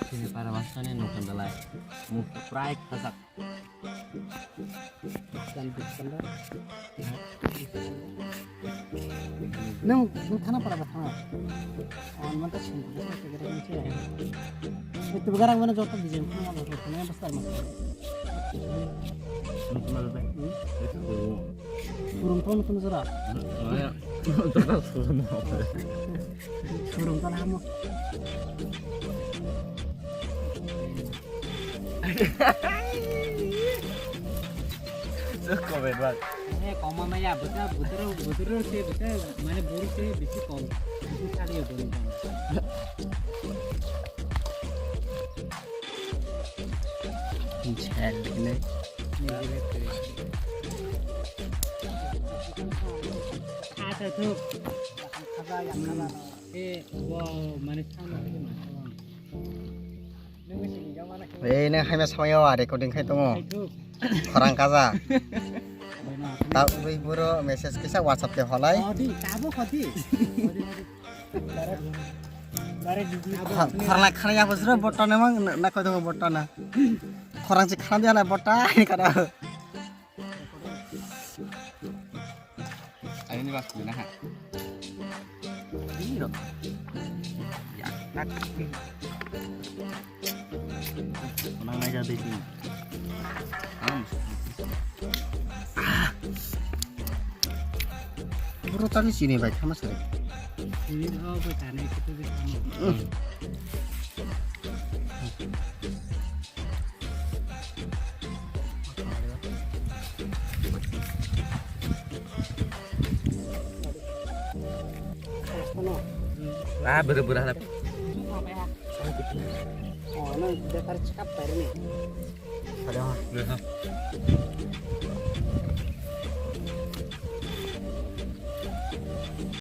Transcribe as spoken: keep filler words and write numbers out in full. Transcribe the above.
Sini para wasani nukandalai. Muk prai khasak. Nung, nung thana para ba thana. Ang manta sini. Itu begarang mana jawab di jam. Nung apa? Nung apa? Nung apa? Itu. Kurung ton kun zara. Kurung ton hamo. Comment bak. Eh, koma maya, buta, buta, buta se, buta, mane buru se, bisi kom. Bisi kali ya buru kom. Inchel ne. Acha tu. Eh, wow, mane sama tu. Ei, nang haima samaya recording khai tongo. Khorang kaja. Ta ui buro message kisa WhatsApp te holai. Khorang khana ya bosro botana mang na koi tongo botana. Khorang si khana dia na bota ini kada. Ayo ni bas na ha. Ini ro. Ya, tak. Nang naja de sini. Am. Bro tadi sini bai sama sari. Ini oh bai tane kita di sana. Ah, buru buru halap. Oh, no, dia tarik cakap bayar ni. Ada.